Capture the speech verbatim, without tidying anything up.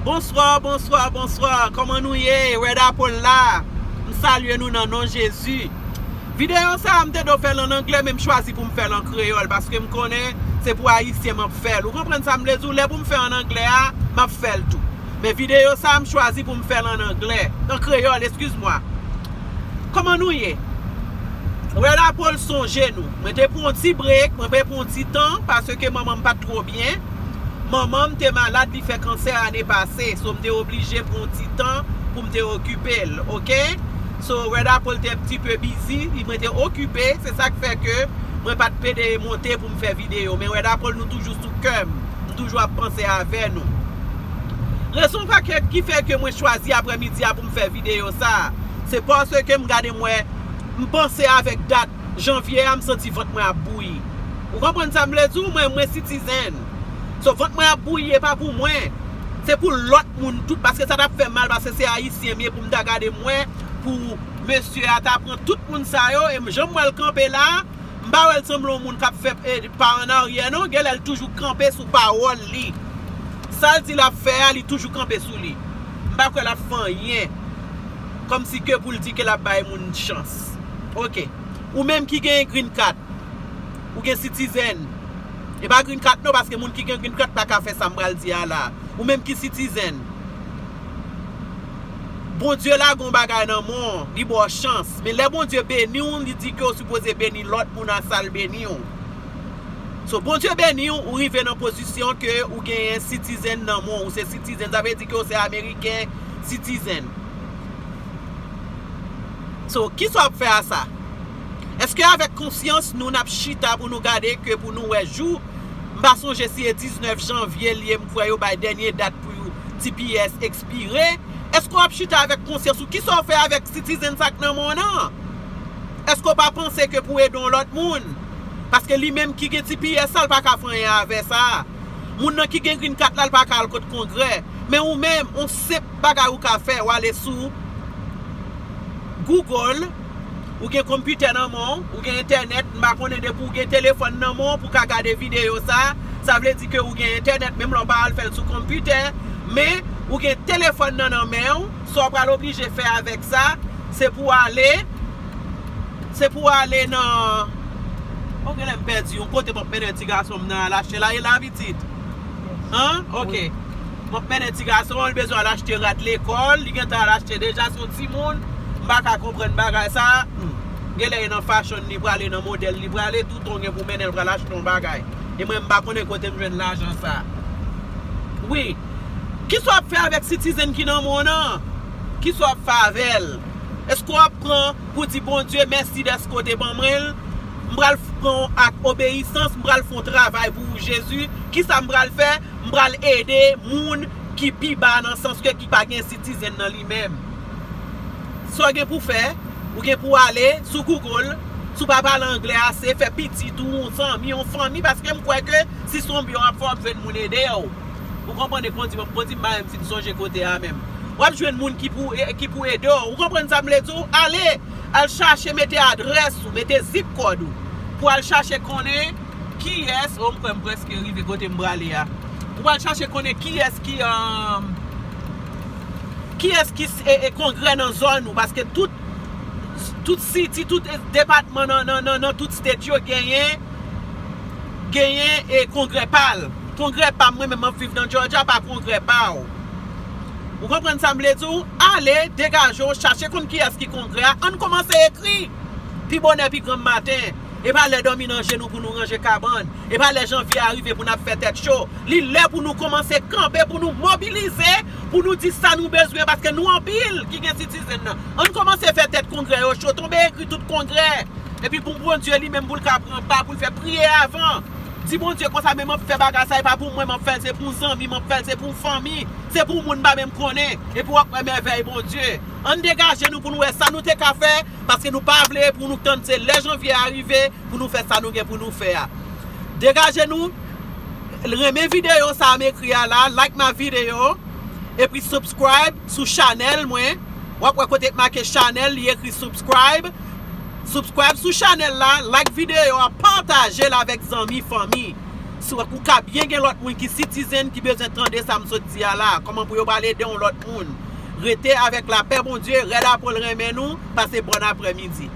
Bonswa, bonswa, bonswa. Kòman nou ye? Red Apple la. M salye nou nan non Jezi. Videyo sa a, m te dwe fè l an anglè, men m chwazi pou m fè l an kreyòl, paske m konnen se pou Ayisyen m ap fè l. Ou konprann sa m vle di w? Lè pou m fè an anglè a, m ap fè l tou. Men videyo sa a, m chwazi pou m fè l an anglè. An kreyòl, eskiz mwa. Kòman nou ye? Red Apple sonje nou. Mwen te pran yon ti break, mwen te pran yon ti tan, paske manman m pa t twò byen. Manman m te malad, li fè kansè ane pase. So, m te oblije pran yon ti tan pou m te okipe l, oke? So, Red Apple te un petit peu busy, li, mwen te okipe, se sa k fè ke mwen pa t pede monte pou m fè videyo. Men Red Apple, nou toujou sou kè m. M toujou ap panse avè nou. Rezon pa ke, ki fè ke mwen chwazi aprèmidi a pou m fè videyo sa, se paske m gade, m wè, m panse avèk dat janvye a, m santi vant mwen ap bouyi. Ou konprann sa m vle di w? Mwen, mwen citizen. So, vant mwen ap bouyi, e pa pou mwen. Se pou lòt moun tou, paske sa t ap fè mal, paske se Ayisyen m ye, pou m ta gade m wè, pou mesye a ta pran tout moun sa yo, e m, jan m wè l kanpe la, m pa wè l sanble yon moun k ap fè, e, pa an aryè, non. Genlè l toujou kanpe sou pawòl li. Sa l di l ap fè a, li toujou kanpe sou li. M pa kwè l ap fè anyen. Kòmsi ke pou l di ke l ap bay moun chans. Oke. Ou menm ki genyen green card, ou gen citizen. E pa green card non, paske moun ki gen green card pa ka fè sa m pral di a la. Ou menm ki citizen. Bondye lage yon bagay nan men w, li ba w chans. Men lè Bondye beni w, li di ke w sipoze beni lòt moun a sa l beni w. So, Bondye beni w, ou rive nan pozisyon ke ou genyen citizen nan men w, ou se citizen, sa vle di ke w se Ameriken citizen. So, kisa w ap fè a sa? Èske avèk konsyans nou, n ap chita pou nou gade ke pou nou wè jou, m pa sonje si e diznèf janvye l ye, m kwè yo bay dènye dat pou T P S ekspire? Èske w ap chita avèk konsyans ou? Kisa w fè avèk citizen sa k nan men w nan? Èske w pa panse ke pou ede yon lòt moun? Paske li menm ki gen T P S la, l pa ka fè anyen avè sa. Moun nan ki gen green card la, l pa ka al kot kongrè. Men ou menm, yon senp bagay ou ka fè, w ale sou Google, ou gen konpitè nan men w, ou gen entènèt, m pa konnen depi w gen telefòn nan men w pou w ka gade videyo sa, sa vle di ke ou gen entènèt, menm lè w pa al fè l sou konpitè, men ou gen telefòn nan nan men w, sa w pral oblije fè avèk sa, se pou w ale, se pou w ale nan, o, genlè m pèdi yon kote m ap mennen ti gason m nan al achte la, e la pitit? An? Oke. M ap mennen ti gason an, li bezwen al achte rad lekòl, li gentan al achte deja, se yon timoun, m pa ka konprann bagay sa. Hmm. Genlè e nan fashion li prale, nan modèl li prale, toutan w gen pou mennen l pral achte yon bagay. E mwen, m pa konnen kote m jwenn lajan sa. Wi. Kisa w ap fè avèk citizen ki nan men w nan? Kisa w ap fè avè l? Èske w ap pran pou di Bondye mèsi dèske w te ban mwen l? M pral f-, pran ak obeyisans, m pral fè yon travay pou ou, Jezi. Kisa m pral fè? M pral ede moun ki pi ba nan sans ke ki pa gen citizen nan li menm. Sa w gen pou fè, ou gen pou ale sou Google, si w pa pale anglè ase, fè pitit ou, yon zanmi, yon fanmi, paske m kwè ke si se yon byen w ap fè, w ap jwenn moun ede w. Ou konprann, e kondi, kondi m pa menm fin sonje kote a menm. W ap jwenn moun ki pou, e, ki pou ede w. Ou konprann sa m vle di w? Ale, al chache, mete adrès ou, mete zip kòd ou. Pou al chache konnen kiyès, o, m kwè m prèske rive kote m prale a. Ou al chache konnen kiyès ki, um, kiyès ki s-, e, e kongrè nan zòn ou, paske tout, tout city, tout, e, depatman nan, nan, nan, nan tout state yo genyen, genyen, e, kongrè pa l. Kongrè pa m, mwen menm m ap viv nan Georgia, pa kongrè pa w. Ou konprann sa m vle di w? Ale, degaje w, chache konn kiyès ki kongrè a. Ann kòmanse ekri. Pi bonè, pi granm maten. E pa lè dòmi nan je nou pou nou ranje kabann. E pa lè janvye a rive pou n ap fè tèt cho. Li lè pou nou kòmanse kanpe, pou nou mobilize, pou nou di sa nou bezwen, paske nou anpil ki gen citizen nan. Ann kòmanse fè tèt kongrè yo cho, tonbe ekri tout kongrè. Epi pou Bondye li menm pou l ka pran pa, pou l fè priye avan. Di Bondye konsa, men m ap fè bagay sa, e pa pou mwen m ap fè l, se pou zanmi m ap fè l, se pou fanmi, se pou moun m pa menm konnen. Epi w ap wè mèvèy Bondye. Ann degaje nou pou nou wè sa nou te ka fè, paske nou pa vle pou nou tann se lè janvye a rive pou nou fè sa nou gen pou nou fè a. Degaje nou, renmen videyo sa a m ekri a la, like my video, epi subscribe sou chanèl mwen. W ap wè kote k make chanèl, li ekri subscribe. Subscribe sou chanèl la, like videyo a, pataje l avèk zanmi, fanmi. Ou ka byen gen lòt moun ki citizen ki bezwen tande sa m sot di a la. Kòman pou yo pral ede yon lòt moun. Rete avèk lapè Bondye, rèd apre l renmen nou, pase bòn aprè midi.